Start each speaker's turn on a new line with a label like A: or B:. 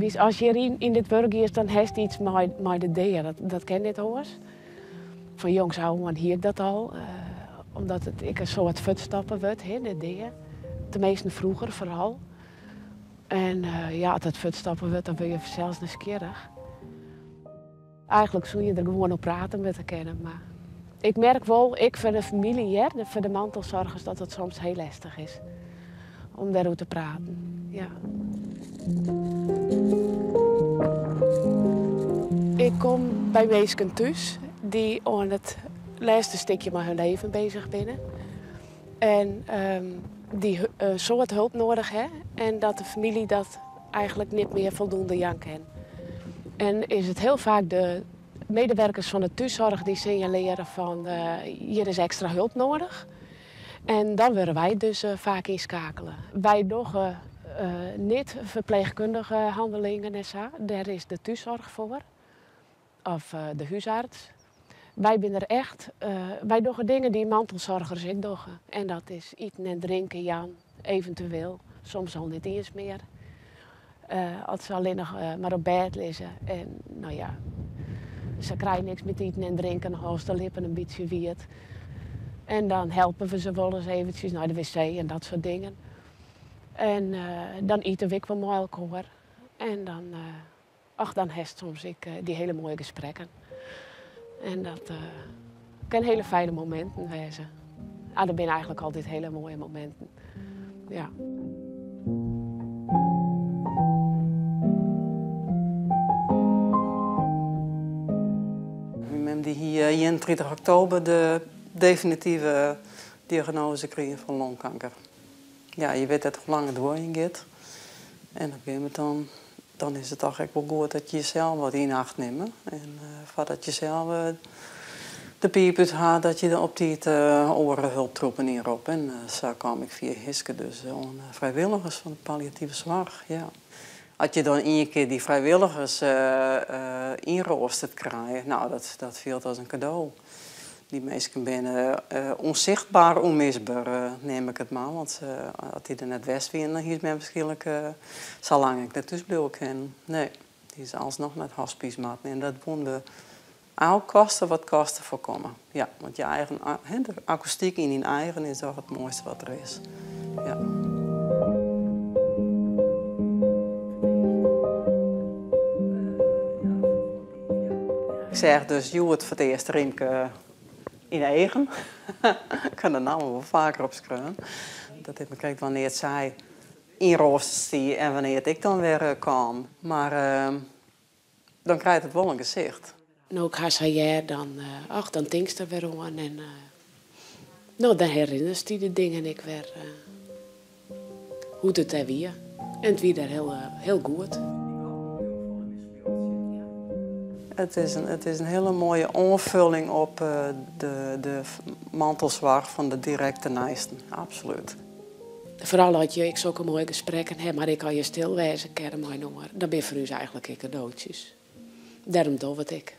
A: Witst, ast hjir yn dit wurk giest, dan hast yts mei de dea. Dat kin net oars. Fan jongs ôf oan hie ik dat al, omdat it ek in soart fuortstappen wurdt, hè, de dea. Teminsten froeger foaral. En ja, as it fuortstappen wurdt, dan wurde je fansels nijsgjirrich. Eigenlik soe je der gewoan oer prate moatte kinne, mar ik merk wol, ek foar de famylje hjir, foar de mantelsoargers, dat it soms hiel lestich is om dêroer te praten. Ja. Ik kom by minsken thús dy't oan it lêste stikje mei hun leven bezich binne en dy't in soad help nedich ha en dat de famylje dat eigenlik net mear foldoende jaan kin. En is it hiel faak de medewerkers fan de thússoarch dy't sinjaleare fan hjir is ekstra help nedich. En dan wurde wy dus faak ynskakele. Wy dogge net ferpleechkundige hannelingen en sa, dêr is de thússoarch foar of de húsarts. Wy binne der echt, wy dogge dingen dy't mantelsoargers ek dogge. En dat is iten en drinken jaan, eventueel, soms al net iens mear. As se allinnich mar op bêd lizze en no ja, se krije niks mear te iten en drinken, hâldst de lippen in bytsje wiet. En dan helpe we se wolris eventsjes nei de wc en dat soart dingen. En dan ite we ek wol mei elkoar. En dan, ach, dan hast soms ek dy hiele moaie gesprekken. En dat kin hiele fijne mominten wêze. Ah, dat binne eigenlik altyd hiele moaie mominten. Ja.
B: Myn mem dy hie 31 oktober de definitive diagnoaze krigen fan longkanker. Ja, je witte net hoe lang it duorjen giet. En op in gegeven momint dan, dan is it toch ek wol goed dat je jesels wat yn acht nimme. En foardat je sels de piip út ha, dat je dan op tiid oare hulptroepen ynroppe. En sa kaam ik fia Hiske dus oan frijwilligers fan de palliative soarch. Ja. As je dan ien kear dy frijwilligers ynroasterd krije, nou, dat fielt as in kado. Dy minsken binne ûnsichtber ûnmisber, neam ik it mar. Want as dy der net west wiene, dan hie mem wierskynlik sa lang ek net thús bliuwe kinnen. Nee, dy is alsnoch nei it hospice moatten. En dat woene we al koste wat koste foarkomme. Ja, want je eigen, hè, de akoestyk yn dyn eigen is toch it moaiste wat der is. Ja. Ik seach dus hjoed foar it earst Riemke yn 'e eagen. Ik ha de namme wol faker opskreaun. Dat is mar krekt wannear't sy ynroastere stie en wannear't ik dan wer kaam. Mar dan krijt it wol in gesicht.
A: No, ik ha sa heard, dan, ach, dan tinkst der wer oan en no, dan herinnerst dy de dingen ek wer, hoe't it dêr wie. En it wie dêr hiel, hiel goed.
B: It is in hiele moaie oanfulling op de mantelsoarch fan de direkte neisten, absolút.
A: Foaral as je ek sokke moaie gesprekken ha, mar ek as je stil wêze kinne mei inoar. Dat binne foar ús eigenlik ek kadootsjes. Dêrom dogge we it ek.